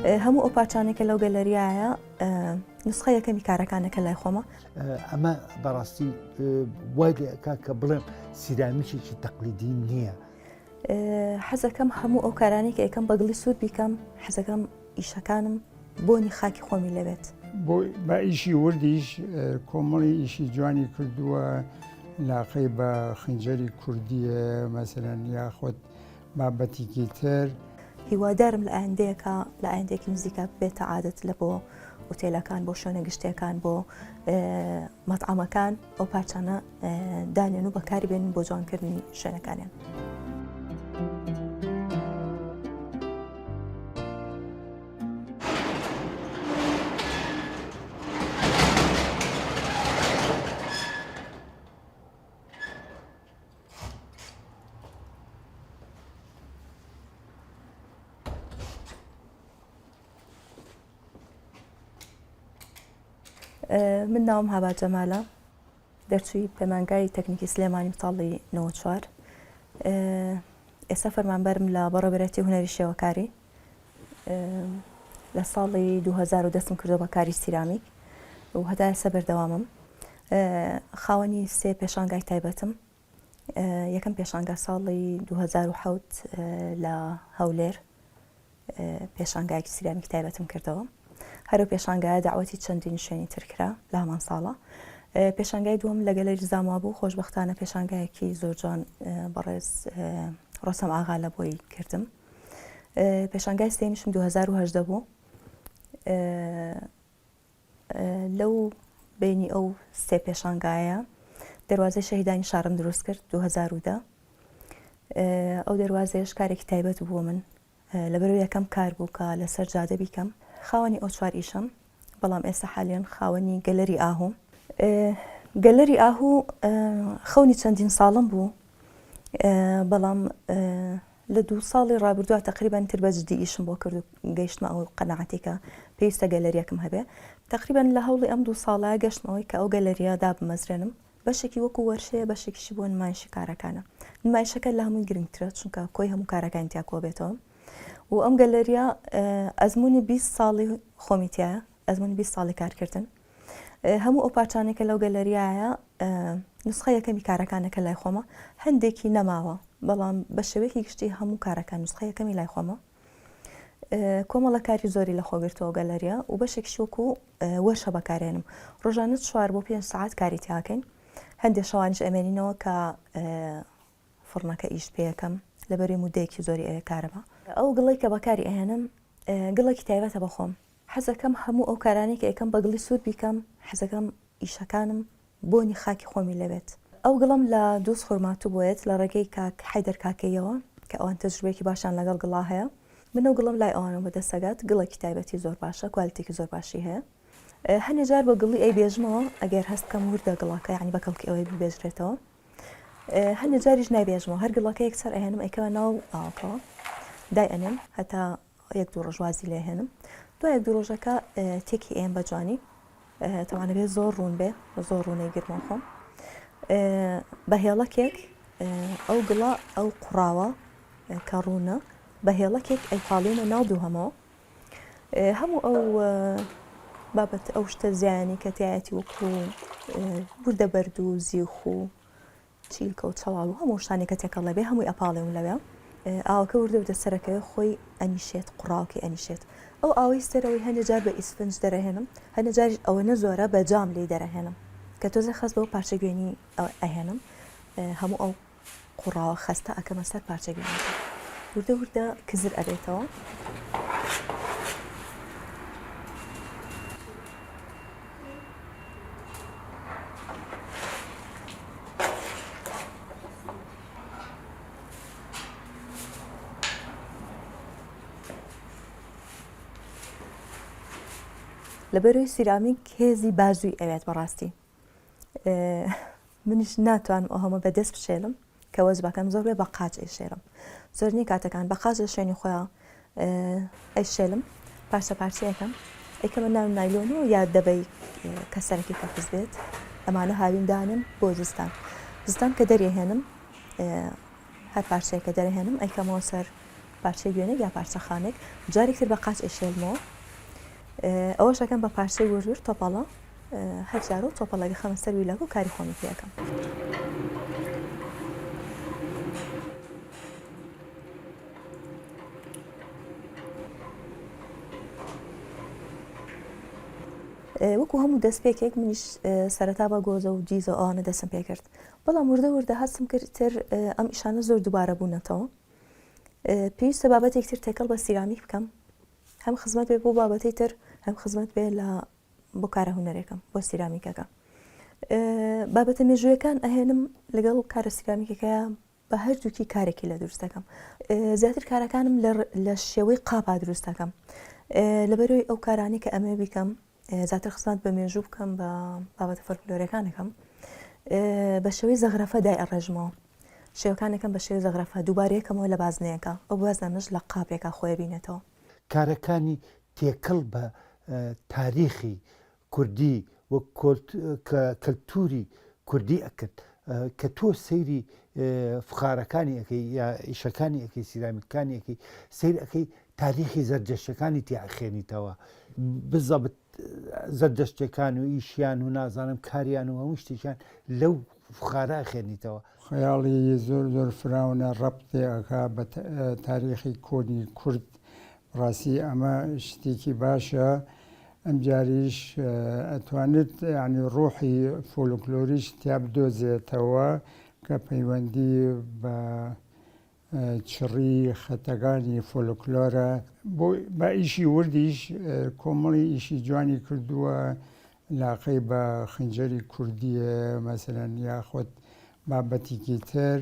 هەموو ئەو پارچانەی کە لەو گەلەریایە نوسخە یەکەمی کارەکانە کە لای خۆمە. ئەمە بەڕاستی وای لێ ئەکا کە بڵێم سیرامیکێکی تەقلیدی نییە. حەزەکەم هەموو ئەو کارانەی کە ئەیکەم بە گڵی سوور بیکەم، حەزەکەم ئیشەکانم بۆنی خاکی خۆمی لێبێت. بۆ بە ئیشی وردیش کۆمەڵی ئیشی جوانی کردووە لاقەی بە خنجەری کوردیە مەسەلەن یاخود بابەتیکی تر. هیوادارم لە ئایندەیەکا لە ئایندەیەکی نزیکا ببێتە عادەت لە بۆ ئوتێلەکان بۆ شوێنە گشتیەکان بۆ مەتعەمەکان ئەو پارچانە دانێن و بەکاری بێنن بۆ جوانکردنی شوێنەکانیان. من ناوم هابا جەمالە دەرچووی پەیمانگای تەکنیکی سلێمانی ساڵی 94 ئێستا فەرمانبەرم لە بەڕێوەبەرایەتی هونەری شێوەکاری لە ساڵی 2000 دەستم کردو بە کاری سیرامیک و هەتا ئێستا بەردەوامم خاوەنی سێ پێشانگای تایبەتم یەکەم پێشانگا ساڵی 2007 لە هەولێر پێشانگایەکی سیرامیک تایبەتم کردەوە هەرو پێشانگایە داوەتی چەندین شوێنی تر کرا لە هەمان ساڵە پێشانگای دووەم لە گەلەری زاما بوو خۆشببختانە پێشانگایەکی زۆر جوان بەڕێز ڕۆسەم ئاغا لە بۆی کردم پێشانگای سێمیشم 2010 بوو لەو بینی ئەو سێ پێشانگایە دەواازەی شەهیدانی شارم دروست کرد 2010 ئەو دەواازەیەش کارێکی تایبەت بوو من لەبەرو یەکەم کار بوو کە لەسەر جادە بیکەم خاوەنی ئەو چوار ئیشەم بەڵام ئێستا حالیان خاوەنی گەلەری ئاهوم گەلەری ئاهو خەونی چەندین ساڵم بوو بەڵام لە دوو ساڵی ڕابردووە تقریبان تر بە جدی ئیشم بۆ کرد و گەیشتمە ئەو قەناعەتی کە پێویستە گەلەریەکم هەبێ تقریبان لە هەوڵی ئەم دوو ساڵە گەشتمەوەی کە ئەو گەلەریە دابمەزرێنم بەشێکی وەکو وەرشەیە بەشێکیشی بۆ نمایشی کارەکانە نمایشەکە لە هەمووی گرنگترە چونکە کۆی هەموو کارەکانی تیا کۆبێتەوە و ئەم گەلەریە ئەزمموی 20 ساڵی خۆمی تایە ئەزمموی 20 ساڵی کارکردن هەموو ئەو پارچانەی کە لەو گەلەریایە نسخە یەکەمی کارەکانە کە لای خۆمە هەندێکی نەماوە بەڵام بە شێوەیەکی گشتی هەموو کارەکان نسخە یەکەمی لای خۆمە کۆمەڵە کاری زۆری لە خۆگرتەوە گەلەریا و بەشێک شوک و وەرشە بەکارێنم ڕۆژانە چوار بۆ پێنج سعات کاری تیاکەین هەندێک شەوانیش ئەمێنینەوە کە فڕنەکە ئیش پێەکەم لەبەری مودەیەکی زۆری ئەوێ کارەبا ئەو گڵی کە بەکاری ئەهێنم گڵێکی تایبەتە بەخۆم حەزەکەم هەموو ئەو کارانەی کە ئەیکەم بە گڵی سوور بیکەم، حەزەکەم ئیشەکانم بۆنی خاکی خۆمی لێبێت. ئەو گڵەم لە دووز خورماتوو بۆیەت لە ڕێگەی کاک حەیدەر کاکەییەوە کە ئەوان تەجروبەیەکی باشیان لەگەڵ گڵا هەیە. من ئەو گڵەم لای ئەوانەوە بەدەست ئەگات، گڵێکی تایبەتی زۆر باشە، کوالتێکی زۆر باشی هەیە. هەنێ جار بە گڵی ئەیبێژمەوە ئەگەر هەست بکەم وردە گڵەکە یانی بە کەڵکی ئەوەی ببێژرێتەوە. هەنێ جاریش نایبێژمەوە هەر گڵەکە یەکسەر ئەهێنم ئەیکەمە ناو ئاوەکەوە دای ئەنێم هەتا یەک دوو ڕۆژ وازی لێ هێنم دوای یەک دوو ڕۆژەکە تێکی ئێم بە جوانی تەوانە بێ زۆر ڕوون بێ زۆر ڕوونەی گرمەوە خۆم بە هێڵەکێک ئەو گڵە ئەو قوڕاوە کە ڕوونە بە هێڵەکێک ئەی پاڵێمە ناو دووهەمەوە هەموو ئەو بابەت ئەو شتە زیانی کە تایەتی وەکو وردە بەرد و زیخ و چیلکە و چەواڵ و هەموو شتانێک کە تێکەڵ ئەبێ هەمووی ئەپاڵێوم لەوێ ئاوەکە وردە وردە سەرەکەوێ خۆی ئەنیشێت قوڕاوکەی ئەنیشێت ئەو ئاوەی سەرەوەی هەندێ جار بە ئیسفنج دەرەهێنم هەندێ جاریش ئەوەنە زۆرە بە جام لێی دەرەهێنم کە تۆزێ خەست بەو پارچە گوێنی ئەهێنم هەموو ئەو قوڕاوە خەستە ئەکەمە سەر پارچە گوێنەکە وردە وردە کزر ئەبێتەوە. لەبەرەوەی سیرامیک هێزی بازووی ئەوێت بەڕاستی منیش ناتوانم ئەو هەموو بە دەست بشێلم کە وەجبەکەم زۆر بێ بە قاچ ئەیشێلم زۆرنی کاتەکان بە قاچ لە شوێنی خۆیان ئەیشێلم پارچە پارچەیەکەم ئەیکەمە ناو نایلۆن و یا دەبەی کە سەرەکی کەفز بێت ئەمانە هاوین دانم بۆ زستان زستان کە دەرێهێنم هەر پارچەیەکە دەرهێنم ئەیکەمەوە سەر. پارچەی گوێنێک یا پارچە خانێک جارێک تر بە قاچ ئەیشێلمەوە ئەوەش ئەکەم بە پارچەی ورد ورد تۆپەڵە هەر جارە و تۆپەڵەکە خەمە سەر ویلاک و کاری خۆمی پێ ئەکەم. وەکو هەموو دەستپێکێک منیش سەرەتا بە گۆزە و دیزە ئەوانە دەستم پێکرد بەڵام وردە وردە هەستم کرد تر ئەم ئیشانە زۆر دووبارە بوونەتەوە پێویستە بابەتێک تر تێکەڵ بە سیرامیک بکەم هەم خزمەت بێ بۆ بابەتی تر هەم خزمەت بێ لە بۆ کارە هونەرێکم بۆ سیرامیکەکە بابەتە مێژوویەکان ئەهێنم لەگەڵ کارە سیرامیکەکە بە هەردووکی کارێکی لە دروست دەکەم زیاتر کارەکانم لە شێوەی قاپا دروست دەکەم لەبەرەوەی ئەو کارانەی کە ئەمێ بیکەم زیاتر خزمەت بە مێژوو بکەم بە بابەتە فۆلکلۆرەکانەکەم بە شێوەی زەغرەفە دای ئەڕێژمەوە شێوەکانەکەم بە شێوەی زەغرەفە دووبارەیەکەمەوە لە بازنەیەکە ئەو بازنانەش لە قاپێکا خۆی بینێتەوە. کارەکانی تێکەڵ بە تاریخی کوردی و کەلتوری کوردی ئەکرد کە تۆ سەیری فخارەکانی ئەەکەی یا ئیشەکانی ئەەکەی سیرامیکانی ئەەکەی سیر ئەەکەی تاریخی زەرجەشەکانی تیا ئەخێنیتەوە بزەبت زەردەشتەکان و ئیشیان و نازانم کاریان و هەموو شتێکیان لەو فخارە ئەخێنیتەوە. خەیاڵی زۆر زۆر فراونە ڕەبتێ ئەکا بە تاریخی کۆنی کورد بەڕاستی ئەمە شتێکی باشە ئەمجاریش ئەتوانێت یانی ڕۆحی فۆلکلۆریش تیا بدۆزێتەوە کە پەیوەندی بە چڕی خەتەکانی فۆلکلۆرە بۆ بە ئیشی وردیش کۆمەڵی ئیشی جوانی کردووە لاقەی بە خنجەری کوردیە مەسەلەن یاخود بابەتێکی تر.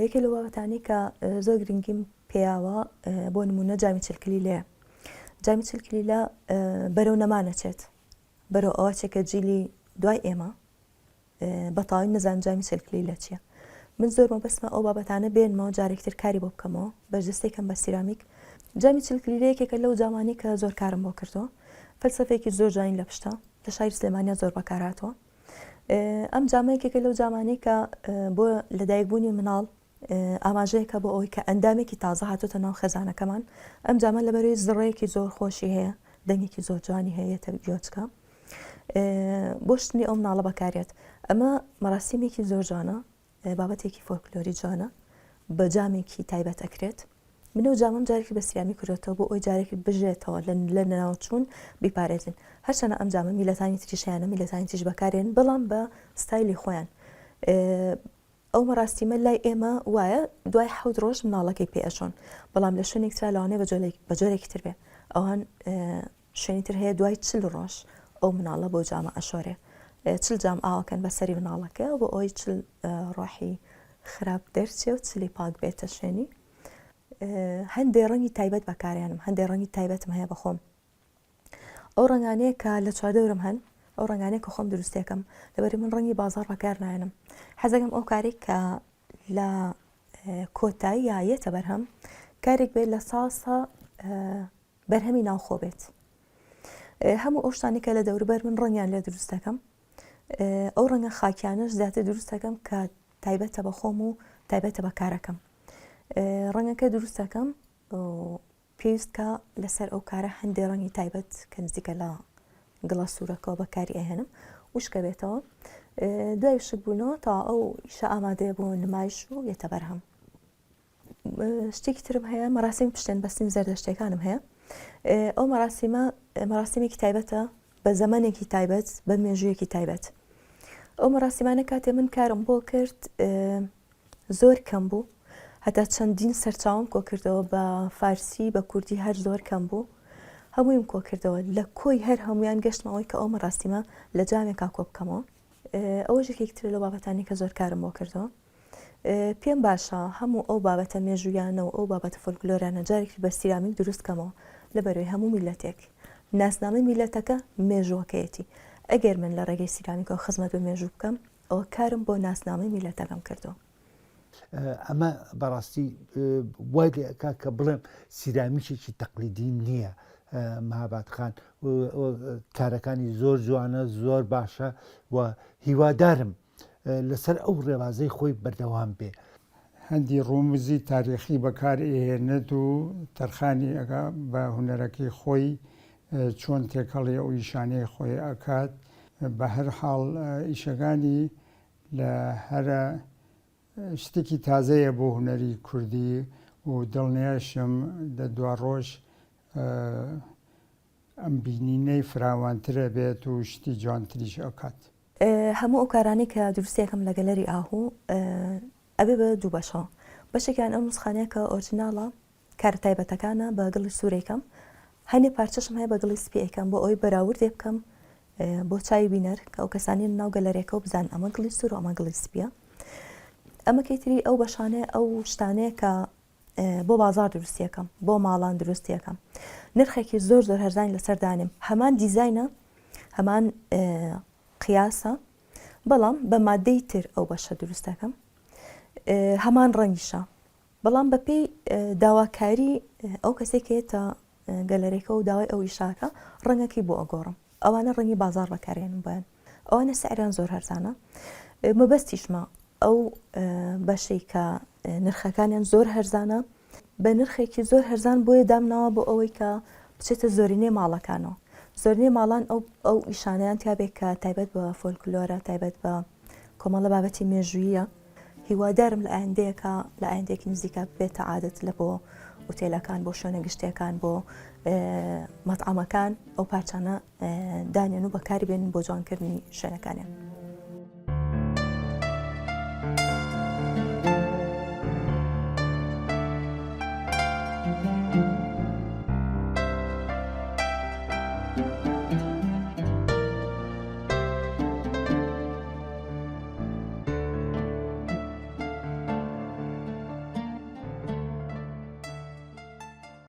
یەکێ لەو بابەتانەی کە زۆر گرنگیم پێیاوە بۆ نموونە جامی چلکلیلەیە. جامی چلکلیلە بەرەو نەمان ئەچێت، بەرەو ئەوە چێ کە جیلی دوای ئێمە بە تەواوی نەزانن جامی چلکلیلە چییە. من زۆر مەبەستمە ئەو بابەتانە بێنمەوە جارێکی تر کاری بۆ بکەمەوە، بەرجەستەی کەم بە سیرامیک. جامی چلکلیلە یەکێکە لەو جامانەی کە زۆر کارم بۆ کردووە. فەلسەفەیەکی زۆر جوانی لە پشتە، لە شاری سلێمانیا زۆر بەکار هاتووە. ئەم جامە یەکێکە لەو جامانەی کە بۆ لەدایکبوونی مناڵ ئاماژەیەکە بۆ ئەوەی کە ئەندامێکی تازە هاتۆتە ناو خێزانەکەمان ئەم جامە لەبەرەی زڕەیەکی زۆر خۆشی هەیە دەنگێکی زۆر جوانی هەیە تە گۆچکە بۆ شتنی ئەو مناڵە بەکارێت ئەمە مەراسیمێکی زۆر جوانە بابەتێکی فۆلکلۆری جوانە بە جامێکی تایبەت ئەکرێت من ئەو جامەم جارێکی بە سیرامیک کردۆتەوە بۆ ئەوی جارێکی بژێتەوە لە لە ناوچوون بیپارێزین هەرچەنە ئەم جامە میلەتانی تریش هەیانە میلەتانی تریش بەکارێن بەڵام بە ستایلی خۆیان ئەو مەراستیمە لای ئێمە وایە دوای حەوت ڕۆژ مناڵەکەی پێ ئەچۆن بەڵام لە شوێنێک ترا لەوانەیە بە جۆرێکی تر بێ ئەوان شوێنی تر هەیە دوای چل ڕۆژ ئەو مناڵە بۆ جامە ئەشۆرێ چل جام ئاوەکەن بە سەری مناڵەکە بۆ ئەوی چل ڕۆحی خراپ دەرچێ و چلی پاک بێتە شوێنی هەندێ ڕەنگی تایبەت بەکارێنم هەندێ ڕەنگی تایبەتم هەیە بەخۆم ئەو ڕەنگانەیە کە لە چواردەورم هەن ئەو ڕەنگانەیە کە خۆم دروستێکم لەبەری من ڕەنگی بازار بەکار نایەنم حەزەکەم ئەو کارێک کە لە کۆتایی یا یەتە بەرهەم کارێک بێت لە ساسە بەرهەمی ناوخۆ بێت هەموو ئەو شتانی کە لە دەوروبەر من ڕەنگیان لێ دروست دەکەم ئەو ڕەنگە خاکیانەش زیاتر دروست دەکەم کە تایبەتە بە خۆم و تایبەتە بە کارەکەم ڕەنگەکە دروست دەکەم پێویست کە لەسەر ئەو کارە هەندێ ڕەنگی تایبەت کە نزیکە لە گڵە سوورەکەەوە بەکاری ئەهێنم وشکە بێتەوە دوای وشک بوونەوە تا ئەو ئیشە ئامادەیە بۆ نمایش و یەتە بەرهەم شتێکی ترم هەیە مەراسیمی پشتێن بەستنی زەردەشتەکانم هەیە ئەو مەراسیمە مەراسیمێکی تایبەتە بە زەمنێکی تایبەت بە مێژوویەکی تایبەت ئەو مەراسیمانە کاتێ من کارم بۆ کرد زۆر کەم بوو هەتا چەندین سەرچاوم کۆ کردەوە بە فارسی بە کوردی هەر زۆر کەم بوو هەموویم کۆ کردەوە لە کۆی هەر هەمویان گەشتمەوەی کە ئەو مەراسیمە لە جامێکا کۆ بکەمەوە ئەوەش یەکێکترە لەو بابەتانی کە زۆر کارم بۆ کردەوە پێم باشە هەموو ئەو بابەتە مێژوویانە و ئەو بابەتە فۆلکلۆرانە جارێکی بە سیرامیک دروست کەمەوە لەبەرەوەی هەموو میللەتێک ناسنامەی میللەتەکە مێژووەکەیەتی ئەگەر من لە ڕێگەی سیرامیکەوە خزمەت بە مێژوو بکەم ئەوە کارم بۆ ناسنامەی میللەتەکەم کردووە. ئەمە بەڕاستی وای لێ ئەکا کە بڵێم سیرامیکێکی تەقلیدی نییە مهاباد خان کارەکانی زۆر جوانە زۆر باشە و هیوادارم لەسەر ئەو ڕێبازەی خۆی بەردەوام بێ. هەندی ڕومزی تاریخی بەکار ئەهێنێت و تەرخانی ئەکا بە هونەرەکەی خۆی چۆن تێکەڵی ئەو ئیشانەی خۆی ئەکات بە هەر حاڵ ئیشەکانی لە هەرە شتێکی تازەیە بۆ هونەری کوردی و دڵنیاشم لە دواڕۆژ ئەم بینینەی فراوانتر ئەبێت و شتی جوانتریش ئەکات. هەموو ئەو کارانەی کە دروستی ئەکەم لە گەلەری ئاهوو ئەبێ بە دوو بەشەوە بەشێکیان ئەو نوسخانەیە کە original ە کارە تایبەتەکانە بە گڵی سوور ئەیکەم هەنێ پارچەشم هەیە بە گڵی سپی ئەیکەم بۆ ئەوەی بەراوردێ بکەم بۆ چاوی بینەر کە ئەو کەسانی ناو گەلەرێکە و بزان ئەمە گڵی سوور و ئەمە گڵی سپیە ئەمە کەیتری ئەو بەشانەیە ئەو شتانەیە کە بۆ بازار دروستیەکەم بۆ ماڵان دروستیەکەم نرخێکی زۆر زۆر هەرزانی لەسەر دانێم هەمان دیزینە هەمان قیاسە بەڵام بە مادەی تر ئەو بەشە دروستەکەم هەمان ڕەنگیشە بەڵام بەپێی داواکاری ئەو کەسێک کێتە گەلەرێکە و داوای ئەو ئیشاکە ڕەنگەکەی بۆ ئەگۆڕم ئەوانە ڕەنگی بازاڕ بەکارێنم بۆیان ئەوانە سعریان زۆر هەرزانە مەبەستیشمە ئەو بەشەی کە نرخەکانیان زۆر هەرزانە بە نرخێکی زۆر هەرزان بۆیە دامناوە بۆ ئەوەی کە بچێتە زۆرینەی ماڵەکانەوە زۆرینەی ماڵان ئەو ئەو ئیشانیان تیابێت کە تایبەت بە فۆلکلۆرە تایبەت بە کۆمەڵە بابەتی مێژوویە هیوادارم لە ئایندەیەکا لە ئایندەیەکی نزیکا ببێتە عادەت لە بۆ ئوتێلەکان بۆ شوێنە گشتیەکان بۆ مەتعەمەکان ئەو پارچانە دانێن و بەکاری بێنن بۆ جوانکردنی شوێنەکانیان.